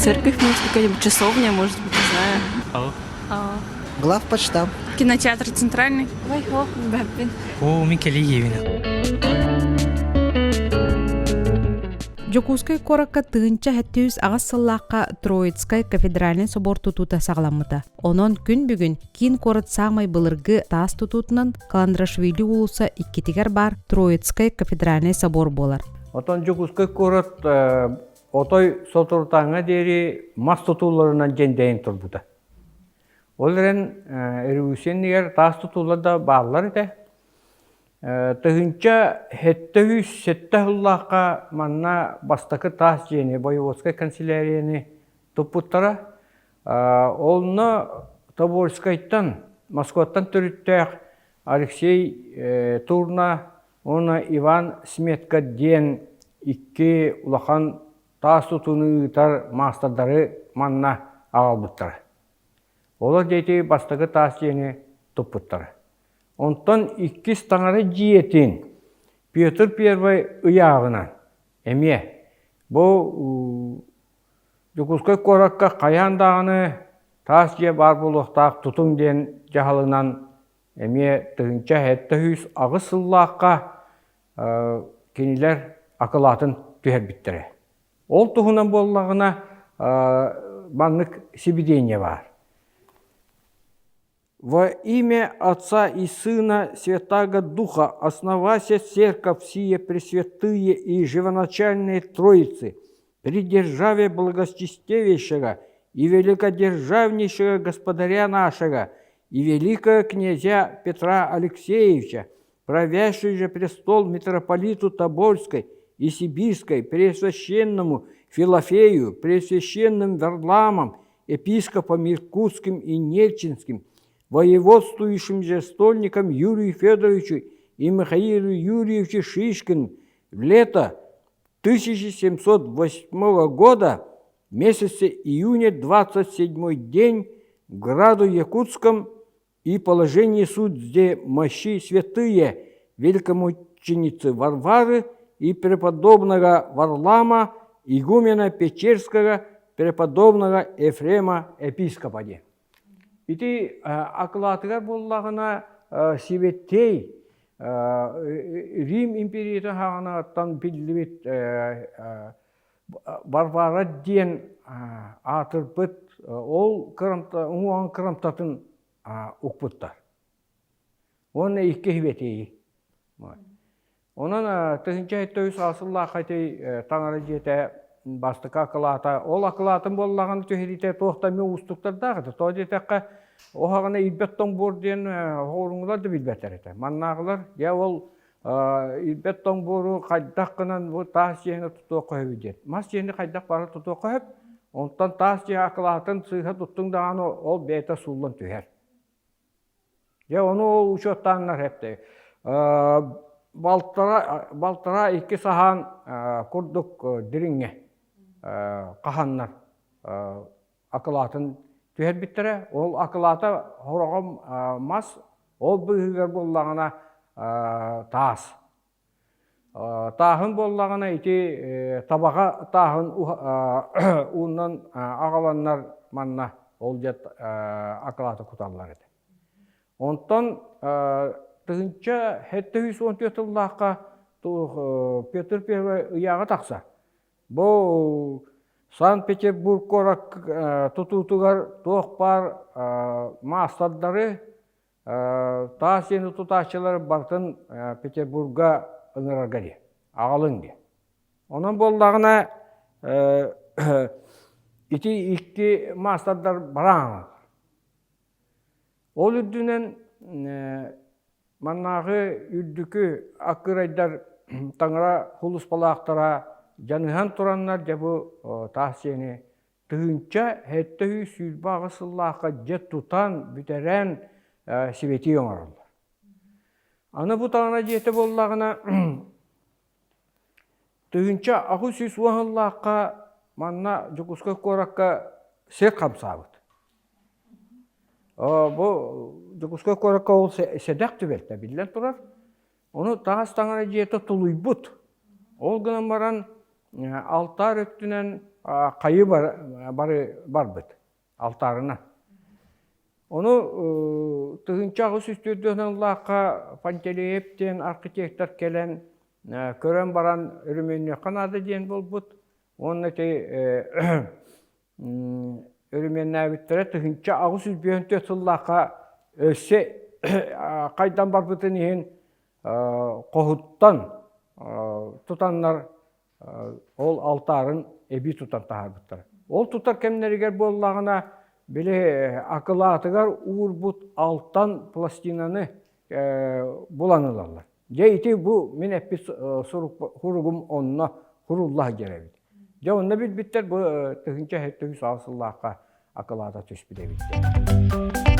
Церковь, может, какая-нибудь часовня, может быть, не знаю. Ал. А. Главпочтамт. Кинотеатр центральный. Вайхо, Бэппин. Оо, мин кэлииһиэбин. Дьокуускай куоракка 1708 сыллаахха Троицкай кафедральнай собор тутуута саҕаламмыта. Онон күн бүгүн киин куорат саамай былыргы таас тутуутунан Каландрашвили уулусса иккитигэр баар Троицкай кафедральнай собор буолар. Отон Дьокуускай куорат отой соторутааҥҥа диэри мас тутууларынан дьэндэйэн турбута. Ол эрэн революция иннигэр таас тутуулар да бааллар этэ. 1707 сыллаахха манна бастакы таас дьиэни, Боеводскай канцелярияны туппуттара. Онно Тобольскайтан, Москваттан төрүттээх Алексей Турна уонна Иван Сметка диэн икки улахан таас тутууну ыытар маастардары манна аҕалбыттара. Олор диэки бастакы таас дьиэни туппуттара. Онтон иккис таҥара дьиэтин Петр Первый ыйааҕынан эмиэ бу Дьокуускай куоракка хайаан даҕаны таас дьиэ баар буолуохтаах тутуҥ диэн дьаһалынан эмиэ 1708 сыллаахха кинилэр акылаатын түһэрбиттэрэ. Ол туһунан буоллаҕына маннык сибидиэнньэ баар. Во имя Отца и Сына Святаго Духа основася церковь сие пресвятые и живоначальные Троицы, при державе благочестивейшего и великодержавнейшего Господаря нашего и великого князя Петра Алексеевича, правящий же престол митрополиту Тобольской и Сибирской, Преосвященному Филофею, Преосвященным Варламом, епископом Иркутским и Нерчинским, воеводствующим же стольником Юрию Федоровичу и Михаилу Юрьевичу Шишкину в лето 1708 года, месяце июня, 27 день, в граду Якутском и положение суд, где мощи святые великомученицы Варвары и преподобного Варлама, игумена Печерского, преподобного Ефрема епископа диэн. Ити акылаатыгар буоллаҕына сибэттиэй Рим империятын хаҕанаттан биллибит Варвара диэн аатырбыт ол кырамта уҥуоҕун кырамтатын укпуттар. Уонна икки сибэтиэйи. Онон 1703 сыллаахха ити таҥара дьиэтэ бастакы акылаата, ол акылаатын буоллаҕына түһэриитэ туох да эмиэ уустуктардаах этэ. Тоҕо диэтэххэ, оһоҕуна ирбэт тоҥ буор диэн оһоҕуруҥулар да билбэттэр этэ. Маннааҕылар дьэ ол ирбэт тоҥ буору хайдах гынан бу таас дьиэни тутуохха сөбүй диэн. Мас дьиэни хайдах бары тутуохха сөп, онтон таас дьиэ акылаатын сыыһа туттуҥ даҕаны ол бэйэтэ сууллан түһэр. Дьэ ону ол учуоттааннар эптэ балтара балтараа икки саһаан курдук дириҥҥэ хаһаннар акылаатын түһэрбиттэрэ. Ол акылаата хороҕо мас, ол быыһыгар буоллаҕына таас. Тааһын буоллаҕына ити табаҕа тааһын уунан аҕаланнар манна ол дьэ акылааты куталлар этэ. Онтон 1714 сыллаахха Петр Первый ыйааҕа тахсар. Бу Санкт-Петербург куорат тутуутугар туох баар маастардары Таас дьиэни тутааччылары барытын Петербурга ыҥырарга диэн, аҕалыҥ диэн. Онон буоллаҕына ити икки маастардар бараан Ол үрдүнэн маннааҕы үрдүкү аккырайдар таҥара сулууспалаахтара дьаныһан тураннар дьэ бу таас дьиэни 1728 сыллаахха дьэ тутан, бүтэрэн сибэтии оҥороллор. Аны бу таҥара дьиэтэ буоллаҕына 1810 сыллаахха манна Дьокуускай куоракка сир хамсаабыт. Бу Дьокуускай куоракка ол сэдэх түбэлтэ биллэн турар. Ону таас таҥара дьиэтэ тулуйбут. Ол гынан баран алтаар өттүнэн хайы бары барбыт алтаарына. Ону 1804 сыллаахха Пантелеев диэн архитектор кэлэн көрөн баран өрөмүөннүөххэ наада диэн буолбут. Уонна ити өрөмүөннээбиттэрэ 1854 сыллаахха өссө хайдан барбытын иһин хоһуттан тутаннар ол алтаарын эбии тутан таһаарбыттара. Ол тутар кэмнэригэр буоллаҕына, били акылаатыгар уурбут алтан пластинаны булан ылаллар. Дьэ ити бу мин эппит суругум онно курулла сылдьар эбит. Дьэ онно билбиттэр бу 1708 сыллаахха акылаата түспүт эбит.